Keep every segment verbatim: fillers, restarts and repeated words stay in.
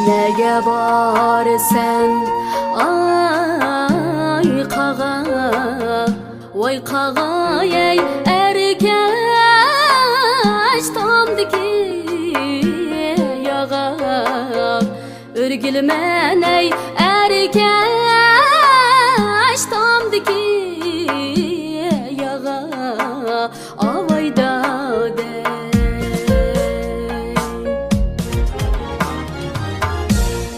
نەگە بارىسەن، ئاي قاغا، ۋاي قاغايەي، ئەركەش تامدىكى ياغا. ئۆرگىلىمەن ئەي، ئەركەش تامدىكى ياغا. ئاۋاي دادەي.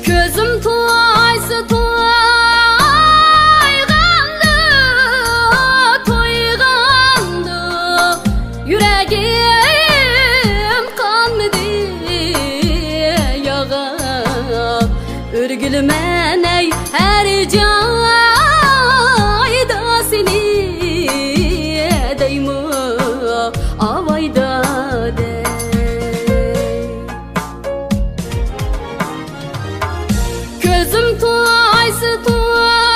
كۆزۈم تويسا تويغاندۇ، تويغاندۇ، يۈرەگىم قانمىدى ياغا. ئۆرگىلىمەن ئەي، ھەر جايدا سېنى دەيمۇ، ئاۋاي دادەي. كۆزۈم تويسا تويغاندۇ،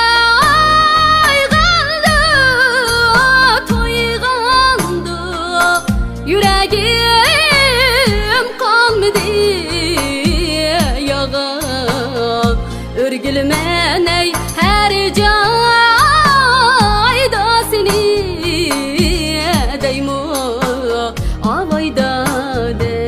تويغاندۇ، يۈرەگىم قانمىدى ياغا. ئۆرگىلىمەن ئەي، ھەر جايدا سېنى دەيمۇ، ئاۋاي دادەي.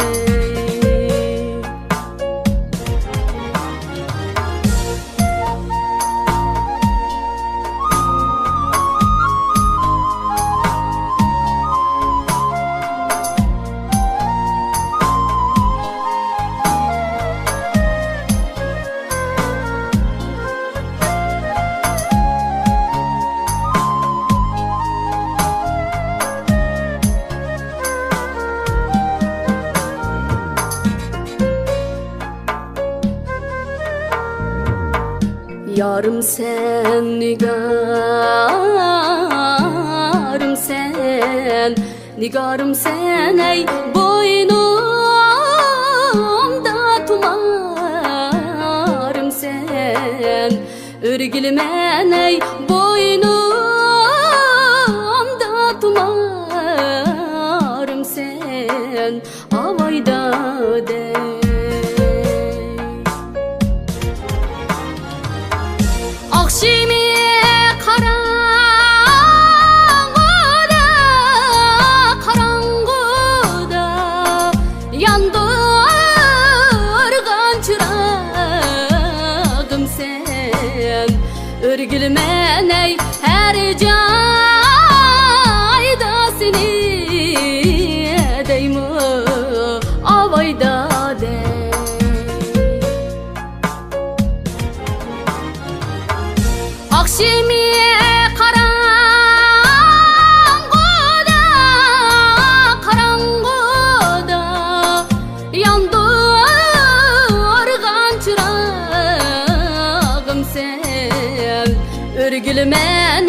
يارىمسەن، نىگارىمسەن، نىگارىمسەن ئەي، بوينۇمدا تۇمارىمسەن. ئۆرگىلىمەن ئەي، بوينۇمدا تۇمارىمسەن. ئاۋاي دادەي. ئاخشىمى قاراڭغۇدا، قاراڭغۇدا ياندۇرغان چىراغىمسەن. ئۆرگىلىمەن ئەي، ھەر جايدا سېنى دەيمۇ، ئاۋاي دادەي. ئاخشىمى قاراڭغۇدا، قاراڭغۇدا ياندۇرغان چىراغىمسەن. ئۆرگىلىمەن